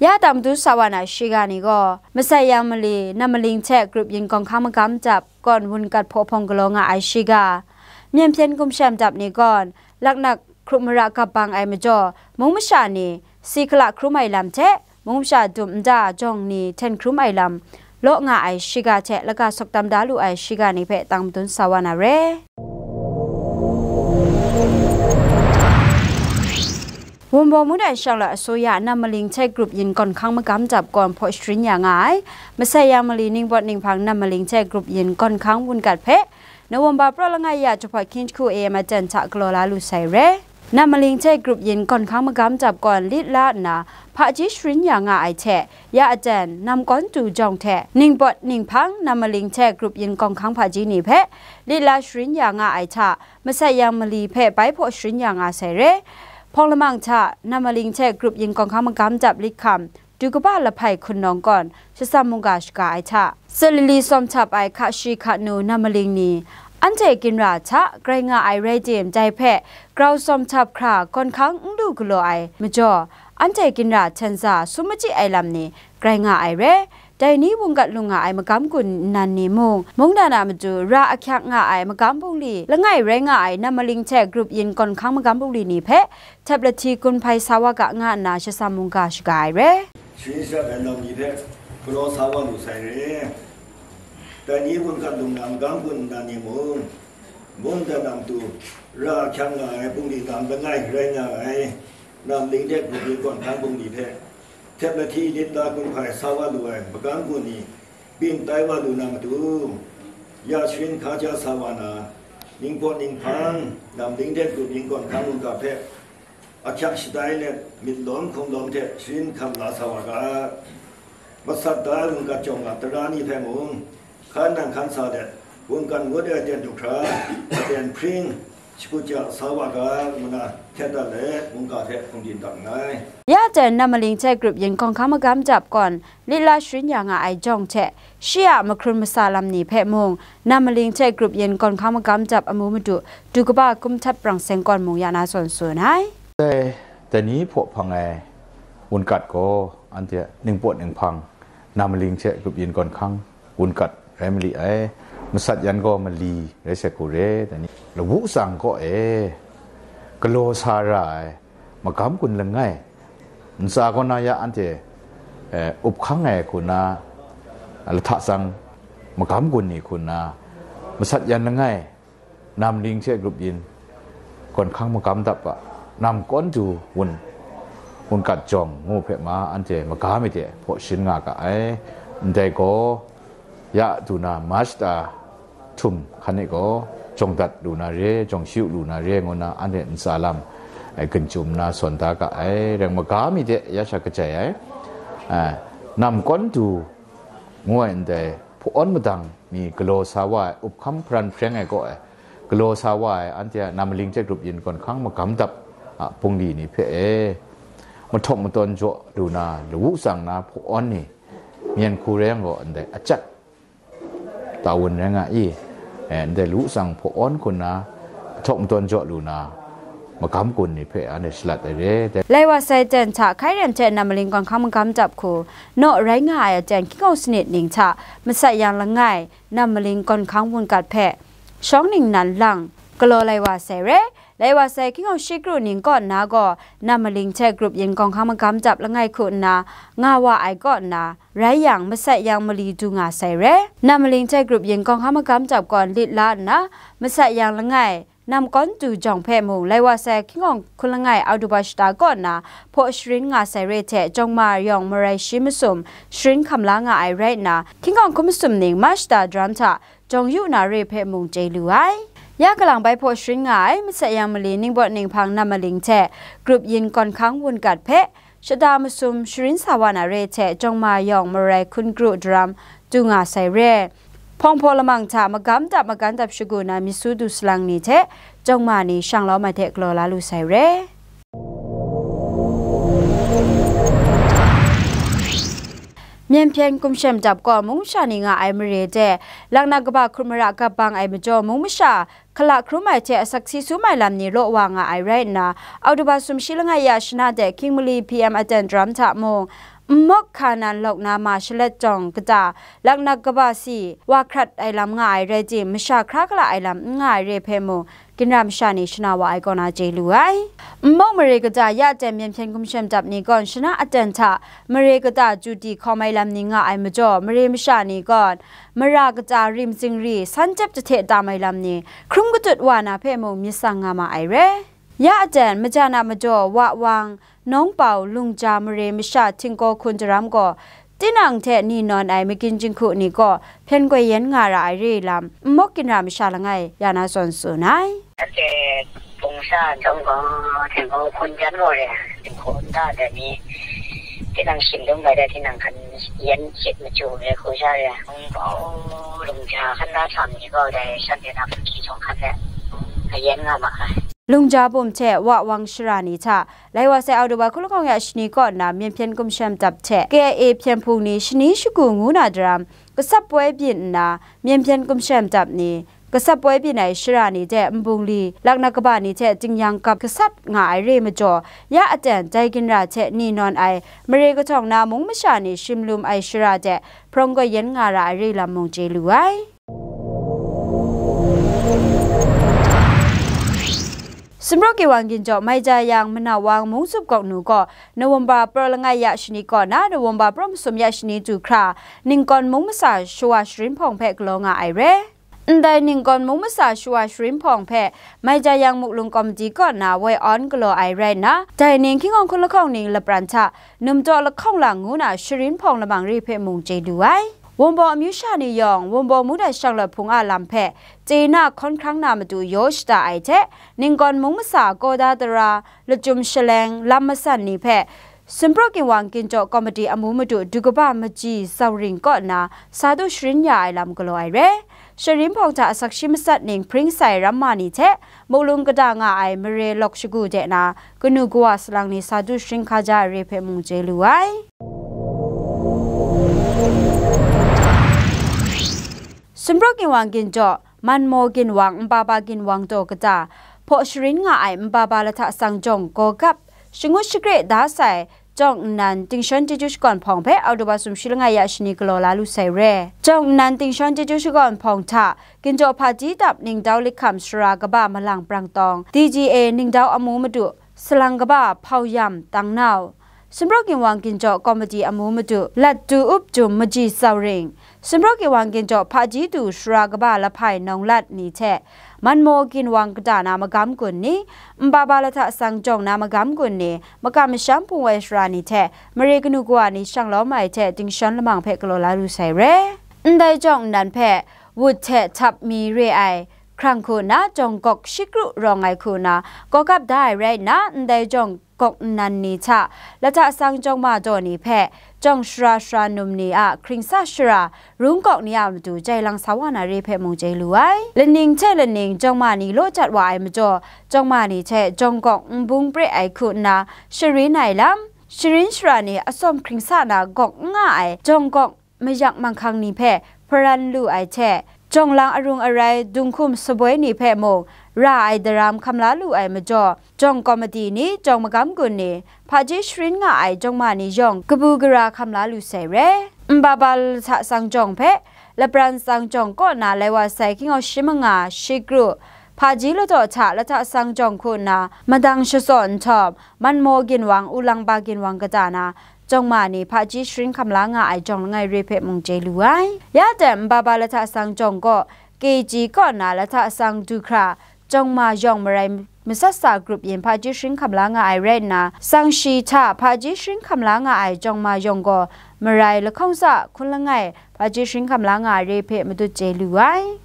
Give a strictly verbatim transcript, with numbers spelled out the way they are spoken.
Ya dang madun sa wa na shiga ni gaw, masat yang mali, nam maling hte grup yin gawng hkang magam dap kawn wungat hpaw hpawng galaw nga ai shiga, myen hpyen gumshem dap ni gawn, laknak hkrup mara gap bang ai majaw, mung masha ni si hkala hkrum ai lam hte, mung masha dum nta jawng ni hten hkrum ai lam, law nga ai shiga hte laga sawk tam da lu ai shiga ni hpe dang madun sa wa na re. Wunbaw Mungdan Shanglawt Asuya nam maling hte grup yin gawng hkang magam dap kawn hpaw sharin ya nga ai, masat yang mali, Ningpawt Ninghpang nam maling hte grup yin gawng hkang wungat hpe, November praw langai ya jahpawt hkying jahku A M aten hta galaw la lu sai re. Nam maling hte grup yin gawng hkang magam dap kawn lit la nna, hpaji sharin ya nga ai hte, ya aten, nam kawn du jawng hte, Ningpawt Ninghpang nam maling hte grup yin gawng hkang hpaji ni hpe, lit la sharin ya nga ai hta, masat yang mali hpe bai hpaw sharin ya nga sai re. Hpawng lamang hta, nam maling hte grup yin gawng hkang magam dap lit hkam, du kaba lahpai hkun nawng kawn, shatsam mungga shaga ai hta, Salili sawm htap ai hka shi hka nu nam maling ni, anhte ginra hta grai nga ai rai tim, dai hpe grau sawm htap hkra gawng hkang n lu galaw ai majaw, anhte ginra hten za sum machyi ai lam ni grai nga ai re. Dai ni wunggat lu nga ai magam gun nnan ni mung, mungdan a matu ra ahkyak nga ai magam bungli langai rai nga ai nam maling hte grup yin gawng hkang magam bungli ni hpe, htep lahti gun hpai sa wa ga nga nna shatsam mungga shaga ai re. Sharin sha ai lam ni hpe galaw sa wa lu sai re. Dai ni wunggat lu nga ai magam gun nnan ni mung, mungdan a matu ra ahkyak nga ai bungli nam langai rai nga ai nam maling hte grup yin gawng hkang bungli hpe, htep lahti lit la gun hpai sa wa lu ai magam gun ni, byin tai wa lu na matu, ya sharin hkaja sa wa na, Ningpawt Ninghpang nam maling hte grup yin gawng hkang mungga hpe, ahkyak shatai let, myit lawm hkum lawm hte sharin hkam la sa wa ga. Masat da ai wunggat jawng a tara ni hpe mung, hkan nang hkan sa let, wungkan ngut ai aten du hkra, aten hpring, shakut ja sa wa ga, ngu na htet dat let, mungga hpe hkum din dat nngai. Ya aten nam maling hte grup yin gawng hkang magam dap kawn, lit la sharin ya nga ai jawng hte, shi a mahkrun masa lam ni hpe mung, nam maling hte grup yin gawng hkang magam dap amu madu, du kaba kum htat prang seng kawn mung ya na zawn tsun ai. Dai, dai ni hpaw hpang ai wungat gaw, anhte a Ningpawt Ninghpang, nam maling hte grup yin gawng hkang wungat rai mali ai. Masat yan gaw mali rai sai hku re, dai ni. Lawu tsang kaw e, galaw sa ra ai, magam gun langai, ntsa kaw na ya anhte, eh, up hkang ai hku na, lahta tsang magam gun ni hku na, masat yan langai, nam maling hte grup yin, gawng hkang magam dap a, nam kawn du wun, wungat jawng ngu hpe ma anhte magam mi de hpaw sharin nga ga ai. Ndai gaw, ya du na March ta htum hkan e gaw, jawng dat lu na re, jawng shayu lu na re, ngu na anhte ntsa lam, ai, gun chyum nna sawn da ga ai. Rai magam mi de ya sha kajai ai, a, nam kawn du ngu ai ndai hpaw-awn madang mi galaw sa wa ai, up hkam hparan hpreng ai kaw e, galaw sa wa ai, anhte a nam maling hte grup yin gawng hkang magam dap a bungli ni hpe e, mahtawn matawn jaw lu na, lawu tsang na hpaw-awn ni, myen hku rai yang gaw, ndai achat tawun rai nga i, e, ndai lawu tsang hpaw-awn hku na, mahtawn matawn jaw lu na, magam gun ni hpe anhte shalat ai re. Dai lai wa sai ten hta hkai rem hte nam maling gawng hkang magam dap hku, naw rai nga ai aten hkying sanit ning hta, masat yang langai, nam maling gawng hkang wungat hpe, shawng ningnan lang, galaw lai wa sai re. Lai wa sai hkying shi kru ning kaw nna gaw, nam maling hte grup yin gawng hkang magam dap langai hku nna, nga wa ai kaw nna, rai yang, masat yang mali du nga sai re. Nam maling hte grup yin gawng hkang magam dap kawn lit la nna, masat yang langai, nam kawn du jawng hpe mung, lai wa sai hkying hkun langai October shata kaw nna, hpaw sharin nga sai re hte, jawng ma yawng marai shi masum sharin hkam la nga ai rai nna, hkying hkun masum ning March shata daram hta jawng yu na re hpe mung chye lu ai. Ya kalang bai hpaw sharin nga ai, masat yang mali Ningpawt Ninghpang nam maling hte grup yin gawng hkang wungat hpe, shata masum sharin sa wa na re hte, jawng ma yawng marai hkun kru daram du nga sai re. Hpawng hpaw lamang hta magam dap magan dap shagu na myit su du salang ni hte, jawng ma ni shang lawm ai hte galaw la lu sai re. Myen hpyen gumshem dap kaw mung masha ni nga ai mare de, laknak kaba hkrup mara gap bang ai majaw mung masha, hkala hkrum ai hte asak si sum ai lam ni law wa nga ai rai nna, October sumshi langai ya shana de hkying mali P M aten daram hta mung, Nmawk hka nan lawk na ma shalet jawng kata, laknak kaba si wa hkrat ai lam nga ai rai tim, masha hkra kala ai lam n nga ai re hpe mung, ginra masha ni shana wa ai kaw na chye lu ai. Nmawk mare kata ya ten myen hpyen hkum shem dap ni gawn shana aten hta mare kata chyu di hkawm ai lam ni nga ai majaw, mare masha ni gawn mara kata rim zingri san jep jahte tam ai lam ni hkrum katut wa na hpe mung myit tsang nga ma ai re. Ya aten majan a majaw Wa Wang, Nawng Pau, Lungja mare masha Htingkaw Hkun Daram gaw, tinang hte ni nawn ai magin jinghku ni gaw hpyen goi yen nga ra ai re lam, nmawk ginra masha langai ya na zawn tsun ai. Anhte Bungsa Ntawng gaw, Htingkaw Hkun jan gaw re, Htingkaw nta de ni, tinang shing dum bai de, tinang hkan yen shit machu re, hku sha re, Nawng Pau, Lungja hkan da sam ni gaw, dai shanhte na hpungki jawng hkan de, a yen nga ma ai. Lungja bum hte Wa Wang shara ni hta, lai wa sai August hku lahkawng ya shani kaw nna, myen hpyen hkum shem dap hte K I A hpyen hpung ni shani shagu ngu na daram, kasap poi byin nna, myen hpyen hkum shem dap ni, kasap poi byin ai shara ni hte nbungli, laknak kaba ni hte tingyan kap gasat nga ai re majaw, ya aten dai ginra hte ni nawn ai, mare kahtawng na mung masha ni shim lum ai shara de, hprawng goi yen nga ra ai re lam mung chye lu ai. Sumrawk Ginwang Ginjaw, Mai Ja Yang, Manawang, Mungtsup Gawknu gaw November praw langai ya shani kaw na November praw masum ya shani du hkra, Ningkawn mung masa shawa sharin hpawng hpe galaw nga ai re. Ndai Ningkawn mung masa shawa sharin hpawng hpe Mai Ja Yang Muklung Komiti kaw na woi awn galaw ai rai nna, dai ning hkying hkawng hkun lahkawng ning lapran hta, numtaw lahkawng lang ngu na sharin hpawng lamang re hpe mung chye lu ai. Wunpawng amyu sha ni yawng, Wunpawng mung dai shanglawt hpung a lam hpe chye na hkawn hkrang na matu yaw shada ai hte, Ningkawn mung masa, Kawda tara, Lachyum Shaleng, Lam Masan ni hpe, Sumrawk Ginwang Ginjaw Komiti amu matu du kaba maji zau ring kaw nna sa du sharin ya ai lam galaw ai re. Sharin hpawng hta asak shi matsat ning hpring sai ramma ni hte, muklung kata nga ai mare lawk shagu de na, kanu kawa salang ni sa du sharin hkaja ai re hpe mung chye lu ai. Sumrawk Ginwang Ginjaw, Manmaw Ginwang, Npaba Ginwang taw kata, hpaw sharin nga ai Npaba Lahta Sang Jawng Gawgap, shangut shagre da sai, Jawng Nnan Tingshawng Chyeju Shakawn Hpawng hpe August sumshi langai ya shani galaw la lu sai re. Jawng Nnan Tingshawng Chyeju Shakawn Hpawng hta, Ginjaw Hpaji Dap Ningdau Likham Sara Kaba Malang Prang Tawng, D G A Ningdau Amu Madu, Salang Kaba Hpau Yam Tang Nau, Sumrawk Ginwang Ginjaw Komiti Amu Madu, Lat Du Up Jum Maji Zau Ring, Sumrawk Ginwang Ginjaw Hpaji Du Sara Kaba Lahpai Nawng Lat ni hte, Manmaw Ginwang kata na magam gun ni, Npaba Lahta Sang Jawng na magam gun ni, makam masham hpung woi sara ni hte, mare kanu kawa ni shang lawm ai hte, Tingshawng Lamang hpe galaw la lu sai re. Ndai Jawng Nnan hpe, wut hte htap mi re ai, hkrang hku nna, Jawng Gawk Shikru rawng ai hku nna, gawgap da ai rai nna, ndai Jawng Gawk Nnan ni hta, Lahta Sang Jawng Ma daw ni hpe, Jawng Sara Sara Num ni a hkringsa shara, Rung Gawk ni a matu jai lang sa wa na re hpe mung chye lu ai. Laning hte laning Jawng Ma ni law jat wa ai majaw, Jawng Ma ni hte Jawng Gawk Nbung Pre ai hku nna sharin ai lam, sharin shara ni atsawm hkringsa na gawk n nga ai, Jawng Gawk mayak manghkang ni hpe hparan lu ai hte, jawng lang arung arai, dunghkum saboi ni hpe mung ra ai daram hkam la lu ai majaw, jawng komiti ni, jawng magam gun ni, hpaji sharin nga ai jawng ma ni yawng kabu gara hkam la lu sai re. Npaba Lahta Sang Jawng hpe, Lapran Sang Jawng kaw na lai wa sai hkying hkau shi manga, Shikru, hpaji ladaw hta Lahta Sang Jawng hku nna madang shatsaw nhtawm, Manmaw Ginwang, Ulangba Ginwang kata na, jawng ma ni hpaji sharin hkam la nga ai jawng langai re hpe mung chye lu ai. Ya ten, Npaba Lahta Sang Jawng kaw, K G kaw na Lahta Sang du hkra, jawng ma yawng marai matsat sa grup yin hpaji sharin hkam la nga ai rai nna, Sang Shi hta hpaji sharin hkam la nga ai jawng ma yawng gaw, marai lahkawng sa hkun langai hpaji sharin hkam la nga ai re hpe madut chye lu ai.